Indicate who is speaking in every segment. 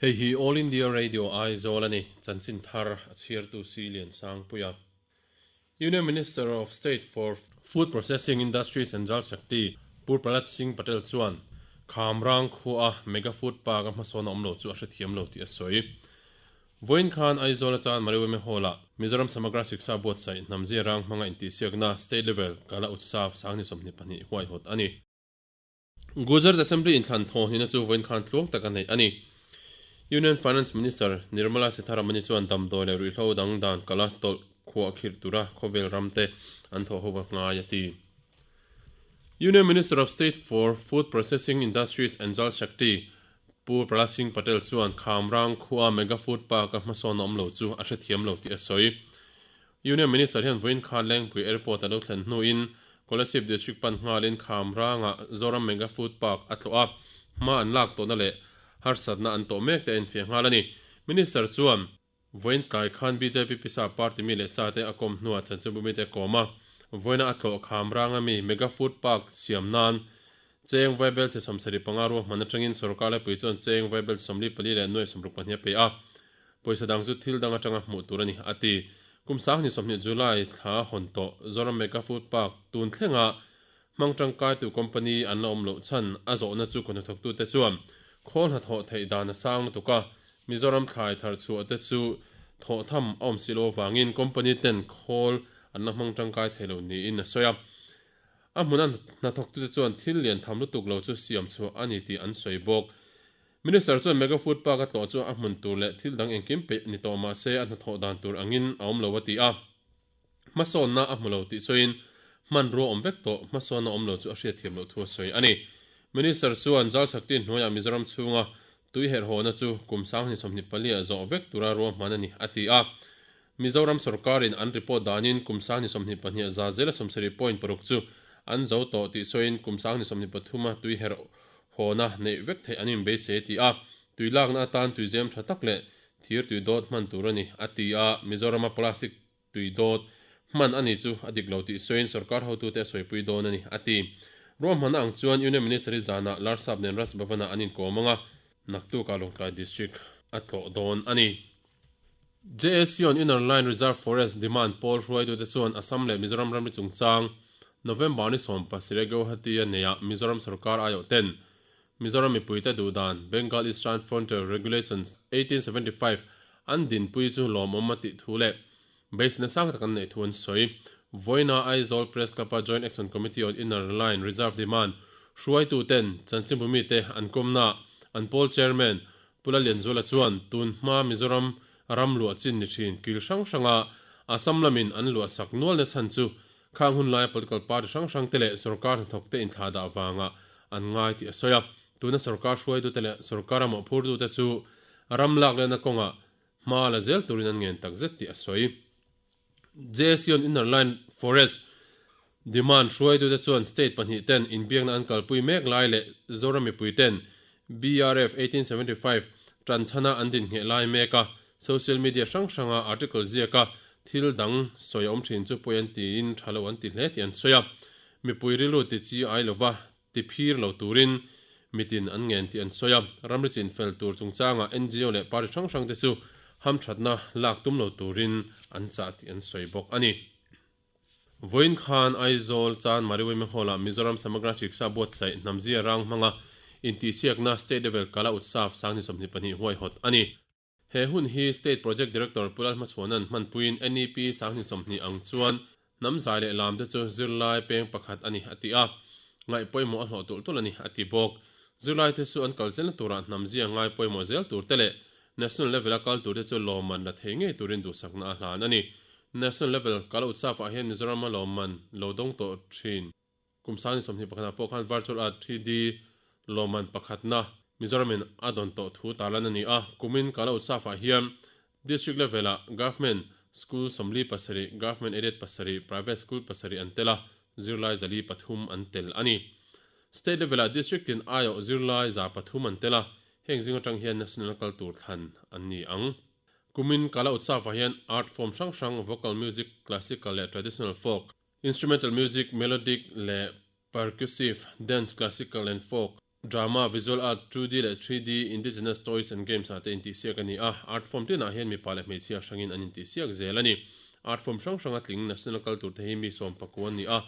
Speaker 1: Hei hi All India Radio Aizawl a ni, chanchin thar a chhiartu si Liansangpuia. Union Minister of State for Food Processing Industries and Jal Shakti Pu Prahlad Singh Patel chuan Khamrang khua a Mega Food Park a hmasawn a awm lo chu a hrethiam lo tih a sawi. Vawiin khan Aizawl a chan Mariweme Hall-ah Mizoram Samagra Shiksha buatsaih hnamzia rang hmanga intihsiakna State Level Kala Utsav 2022 huaihawt a ni. Gujarat Assembly inthlan thawhnihna chu vawiin khan tluang tak a neih a ni. Union Finance Minister Nirmala Sitharaman-i chuan damdawi leh ruihhlo dang dan kala tawlh khuah khirh tura khawvel ramte an thawh ho a ngai a ti. Union Minister of State for Food Processing Industries and Jal Shakti Pu Prahlad Singh Patel chuan Khamrang khua Mega Food Park-a hmasawn a awm lo chu a hrethiam lo tih a sawi. Union Minister hian vawiin khan Lengpui Airport a lo thlen hnuin Kolasib District pan nghalin Khamrangah Zoram Mega Food Park a tlawh a, hma an lak tawhna leh harsatna an tawh mek te a infiah nghal a ni. Minister chuan vawiin tlai khan bjp pisa party mi leh sa te a kawm hnuah chanchinbumi te a kawm a, vawiina a tlawh Khamranga mi Mega Food Park siam nan cheng vaibel che 75 ruahman atangin sorkar laipui chuan cheng vaibel 44 leh nuai 62 a pe a. Pawisa dang chu thil dang atanga hmuh tur a ni, a ti. Kum 2020 July thla hawn tawh Zoram Mega Food Park tun thlenga hmang tangkaitu company an la awm loh chhan a zawhna chu kawhnathawktute chuan khawl hnathawh theih dan a sang lutuk a, Mizoram thlai thar chhuah te chu thawh tham a awm si lo avangin company ten khawl an la hmang tangkai thei lo niin a sawi a. A hmuna hnathawktute chuan thil lian tham lutuk lo chu siam chhuah a ni tih an sawi bawk. Minister chuan Mega Food Park a tlawh chu a hmun tur leh thil dang engkim peih ni tawh mah se a hnathawh dan tur angin a awm lo a ti a. Hmasawnna a hmu lo tih sawiin hmanrua awm vek tawh hmasawnna awm lo chu a hriatthiam loh thu a sawi a ni. Minister chuan Jal Shakti hnuaiah Mizoram chhunga tui herhhawhna chu kum 2024 ah zawh vek tura ruahman a ni a ti a. Mizoram sorkarin an report danin kum 2022 za zela 70.6 chu an zo tawh tih sawiin kum 2023 a tui herh hawna neih vek theih an inbeisei a ti a, tui lakna atan tuizem tha tak leh thir tui dawt hman tur a ni, a ti a, Mizorama plastic tui dawt hman a ni chu a dik lo tih sawiin sorkar hotute a sawipui dawn a ni, a ti. Ruahmanna ang chuan Union Minister hi zanah Larsap nen Raj Bhavan-ah an inkawm ang a, naktukah Lawngtlai District a tlawh dawn a ni. JAC on Inner Line Reserve Forest Demand pawl hruaitute chuan Assam leh Mizoram ramri chungchang November ni 17 Guwahati-a neiah Mizoram sorkar aiawh ten Mizoram mipuite duhdan Bengal Eastern Frontier Regulations 1875 an dinpui chu lawmawm a tih thu leh beiseina sang tak an neih thu an sawi. Vawiina Aizawl Press Club-a Joint Action Committee on Inner Line Reserve Demand hruaituten chanchinbumite an kawmnaah an pawl chairman Pu Lalianzuala chuan tun hma Mizoram ram luah chin ni thin kil hrang hranga Assam lamin an luah sak nual na chhan chu khang hun laia political party hrang hrang te leh sorkar hnathawk te inthlah dah vanga an ngai tih a sawi a. Tuna sorkar hruaitute leh sorkar a mawhphurtute chu ram lak lehna kawngah hma la zel turin an ngen takzet tih a sawi. JAC on Inner Line Forest Demand hruaitute chuan state pahnih ten inbiakna an kalpui mek lai leh Zoram mipui ten BRF 1875 tan chhana an dinhngheh lai mek a, social media hrang hranga article ziaka thil dang sawi a awm thin chu pawi an tiin tha lo an ti hle tih an sawi a. Mipui rilru ti chi ai lova ti phir lo turin mitin an ngen tih an sawi a, ramri chin fel tur chungchangah ngo leh party hrang hrang te chu hamthatna lak tum lo turin an chah tih an sawi bawk a ni. Vawiin khan Aizawl Chan Mariweme Hall-ah Mizoram Samagra Shiksha buatsaih hnamzia rang hmanga intihsiakna State Level Kala Utsav 2022 huaihawt a ni. He hun hi State Project Director Pu Lalhmachhuana'n hmanpuiin NEP 2020 ang chuan hnam zai leh lam te chu zirlai peng pakhat a ni a ti a, ngaih pawimawh a hlawh tulh tulh a ni a ti bawk. Zirlai te chu an kal zelna turah hnam zia ngai pawimawh zel tur te leh National level a kal tur te chu lawmman la thei ngei turin duhsakna a hlan a ni. National level kal utsav ah hian Mizoram a lawmman lo dawng tawh thin. Kum 2021 ah pawh khan Virtual Art 3D lawmman pakhatna Mizoramin a dawn tawh thu tarlan a ni a, kumin Kala Utsav ah hian District level ah Government School 47, Government Aided pasarih, Private School pasarih an tel a, zirlai 403 an tel a ni. State level ah District tin aiawh zirlai 300 an tel a, heng zing atang hian National kal tur thlan an ni ang. Kumin Kala Utsav ah hian art form hrang hrang vocal music, classical leh traditional folk, Instrumental music, melodic leh percussive, dance, classical and folk. Drama, Visual Art, 2D leh 3D, Indigenous Toys and Games ah te intihsiak a ni a, art form tinah hian mipa leh hmeichhia hrangin an intihsiak zel a ni. Art form hrang hranga tling National kal tur te hi mi sawm pakua an ni a,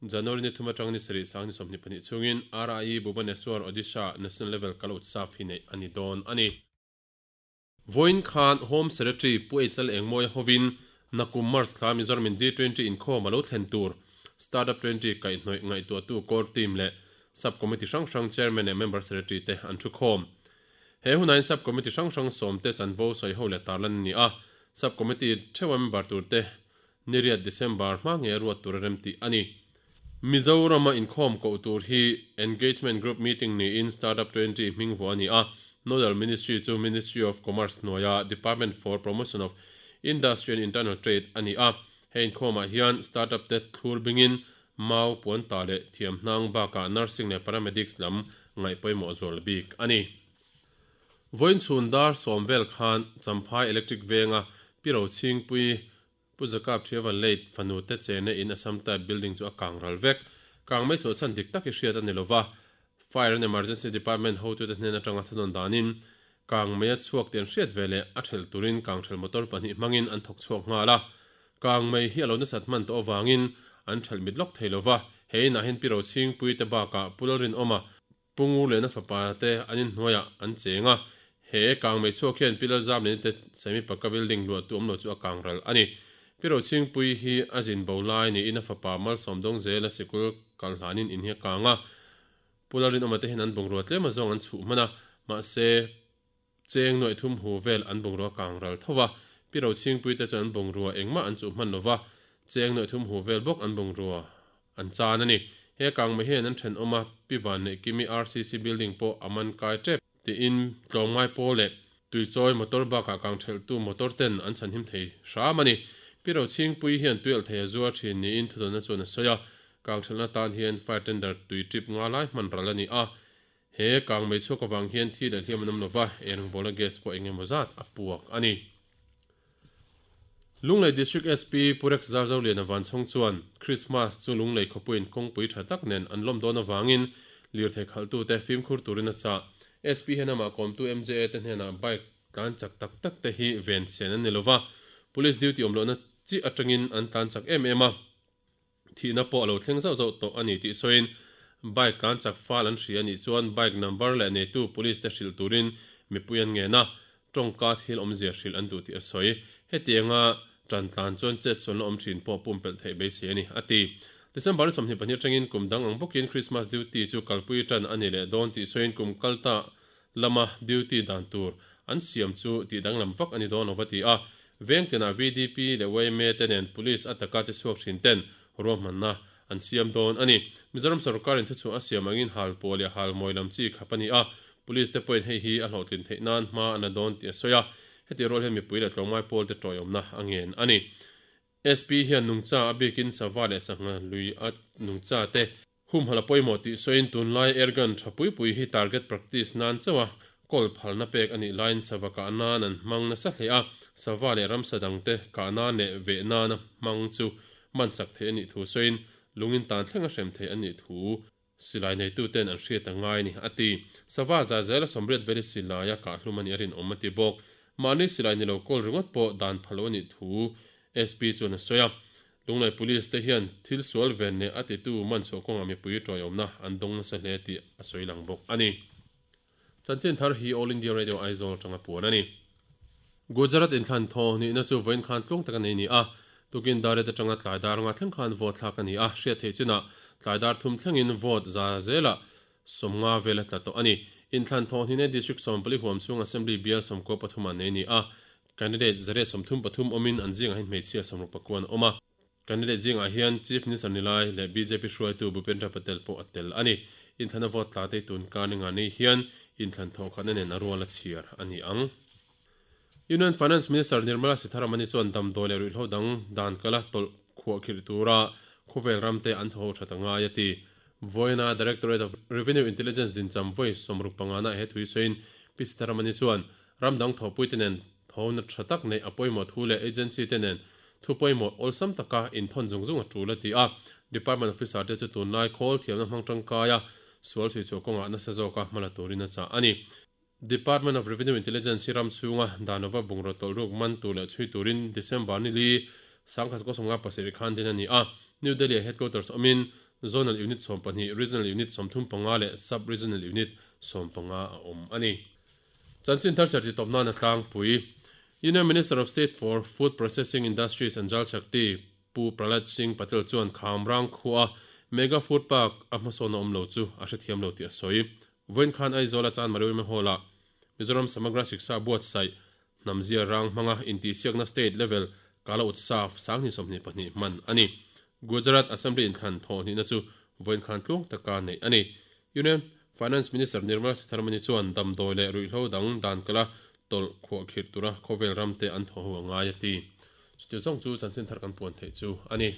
Speaker 1: January ni thum atang ni sarih sang ni 22 chhungin RIE Bhubaneswar, Odisha National Level Kal Utsav hi neih a ni dawn a ni. Vawiin khan Home Secretary Pu H L Engmawia hovin Nakum March thla Mizoram in G20 inkhawm a lo thlen tur Startup 20 kaihhnawih ngaihtuahtu Core Team leh Sub Committee hrang hrang Chairman leh Member Secretary te an thu khawm. He hunain Sub Committee hrang hrang sawmte chanvo sawiho leh tarlan a ni a, Sub Committee theuha member turte Niriat December hma nge ruat tur a rem tih a ni. Mizorama inkhawm koh tur hi Engagement Group Meeting niin Startup 20 hming vuah a ni a, Nodal Ministry chu Ministry of Commerce hnuaia Department for Promotion of Industry and Internal Trade a ni a. He inkhawmah hian startup te thlur bingin mau, puanta leh thiamhnang bakah nursing leh paramedics lam ngaih pawimawh zual bik a ni. Vawiin chhun dar sawm vel khan Champhai Electric Venga Pi Rochhingpui Pu Zakap Thiavan Late fanu te chena in Assam Type Building chu a kang ral vek. Kang mai chhuah chhan dik tak hi hriat a ni lova, Fire and Emergency Department hotute hnen atanga thunawn danin kang mai a chhuak tih an hriat ve leh a thelh turin kang thelh motor pahnih hmangin an thawk chhuak nghal a. Kang mai hi a lo nasat hman tawh avangin an thelh mit lawk thei lova, he inah hian Pi Rochhingpui te bakah Pu Lalrinawma, Pu Ngurliana fapa te an inhnuaiah an cheng a, he kang mei chhuak hian Pi Lalzamliani te Semi Pakka building luahtu awm lo chu a kang ral a ni. Pi Rochhingpui hi a zin bo lai niin a fapa Malsawm dawng zela sikul kal hlanin in hi a kang a, Pu Lalrinawma te hian an bungrua tlem azawng an chhuh hman a, mahse cheng nuaih thum hu vel an bungrua kang ral tho va, Pi Rochhingpui te chuan an bungrua engmah an chuh hman lo va, cheng nuaih thum hu vel bawk an bungrua an chan a ni. He kangmei hian an thenawm a, Pi Vanneihkimi RCC building pawh a man kai tep tiin tlawmngai pawl leh tuichawi motor bakah kang thelhtu motor ten an chhanhim thei hram a ni. Pi Rochhingpui hian tuialh thei a zuar thin niin thudawnna chuan a sawi a, kang thelhna tan hian fire tender tui trip nga lai hman ral a ni a. He kangmei chhuak avang hian thi leh hliam an awm lova, eirawngbawl a gas pawh eng emaw zat a puak a ni. Lunglei District SP Pu Rex Zarzoliana Vanchhawng chuan Christmas chu Lunglei khawpuiin kawngpui tha tak nen an lawm dawn avangin lirthei khalhtute fimkhur turin a chah. SP hian amah kawmtu MJA te hnenah bike tlan chak tak tak te hi ven sen an ni lova, Police duty awm lohna chi atangin an tlan chak em em a. Thihna pawh a lo thleng zauh zauh tawh a ni tih sawiin bike tlan chak fal an hria a nih chuan bike number leh neitu police te hrilh turin mipui an ngen a, tawngka thil awmzia hrilh an duh tih a sawi. Hetianga tan tlan chuan chetsualna awm thin pawh pumpelh theih beisei a ni, a ti. December 22 atangin kum dang ang bawkin Christmas duty chu kalpui tan a ni leh dawn tih sawiin kum kalta lama duty dan tur an siam chu tih danglam vak a ni dawn lo va ti a, veng tinah VDP leh yma te nen police a taka che chhuak thin ten ruahmanna an siam dawn a ni. Mizoram sorkarin thuchhuah a siam angin hal pawh leh hal mawi lam chi khap a ni a, police te pawhin hei hi a hlawhtlin theih nan hma an la dawn tih a sawi a, heti rual hian mipui leh tlawmngai pawl te tawiawmna a ngen a ni. SP hian nungcha a bikin sava leh sangha lui a nungcha te Humhalh a pawimawh tih sawiin tunlai airgun tha pui pui hi target practice nan chauh a kawl phalna pek a nih laiin sava kah nan an hmang nasa hle a, sava leh ramsa dangte kah nan leh veh nana hmang chu hmansak theih a nih thu sawiin lungin tan thleng a hrem theih a nih thu silai neituten an hriat a ngai a ni, a ti. Sava za zel a sawmriat veli silai a kah hlum a nih a rinawm a ti bawk. Mahni silai ni lo kawl ringawt pawh dan phal lo a nih thu SP chuan a sawi a. Lunglei Police te hian thil sual ven leh a titu man chhuah kawngah mipui tawiawmna an dawng nasa hle tih a sawi lang bawk a ni. Chanchin thar hi All India Radio Aizawl atanga puan a ni. Gujarat inthlan thaw nihna chu vawiin khan tluang tak a nei ni a, tukin dar et atanga tlai dar nga thleng khan vote thlak a ni a, hriat theih chinah tlai dar thum thlengin vote za zelah 50 vel a tla tawh a ni. Inthlan thaw hnihna District 14 huam chhung Assembly bial 13 ah nei ni a, Candidate 133 awmin an zingah hian hmeichhia 61 an awm a. Candidate zingah hian Chief Minister Nilai leh bjp hruaitu Bhupendra Patel pawh a tel a ni. Inthlanna vote tla te tun kar ninga nei hian inthlan thawhkhatna nen a rual a chhiar a ni ang. Union Finance Minister Nirmala Sitharaman-i chuan damdawi leh ruihhlo dang dan kala tawlh khuahkhirh tura khawvel ramte an thaw ho that a ngai a ti. Vawiina Directorate of Revenue Intelligence dincham vawi 65 na he thui sawiin Pi Sitharaman-i chuan Ram dang thawhpuite nen thawhna tha tak neih a pawimawh thu leh agency te nen thu pawimawh awlsam taka inthawn zung zung a tul a ti a. Department officer te chu tunlai khawl thiamna hmang tangkaia Sual chhuichhuah kawngah nasa zawka hma la turin a chah a ni. Department of Revenue Intelligence hi ram chhunga Danova bungraw tawlh ruk man tur leh chhui turin December ni li 1997 khan din a ni a. New Delhi-ah headquarters awmin Zonal Unit 12, Regional Unit 35 leh Sub-Regional Unit 15 a awm a ni. Chanchin thar serh titawp nan a tlangpui. Union Minister of State for Food Processing Industries and Jal Shakti Pu Prahlad Singh Patel chuan Khamrang khuaa Mega Food Park a hmasawn a awm lo chu a hrethiam lo tih a sawi. Vawiin khan Aizawl a Chanmari Women Hall-ah Mizoram Samagra Shiksha buatsaih hnamzia rang hmanga intihsiakna State Level Kala Utsav 2022 hman a ni. Gujarat Assembly inthlan thawhhnihna chu vawiin khan tluang taka neih a ni. Union Finance Minister Nirmala Sitharaman-i chuan damdawi leh ruihhlo dang dan kala tawlh khuah khirh tura khawvel ramte an thawh ho a ngai a ti. Chuti zawng chu chanchin thar kan puan theih chu a ni.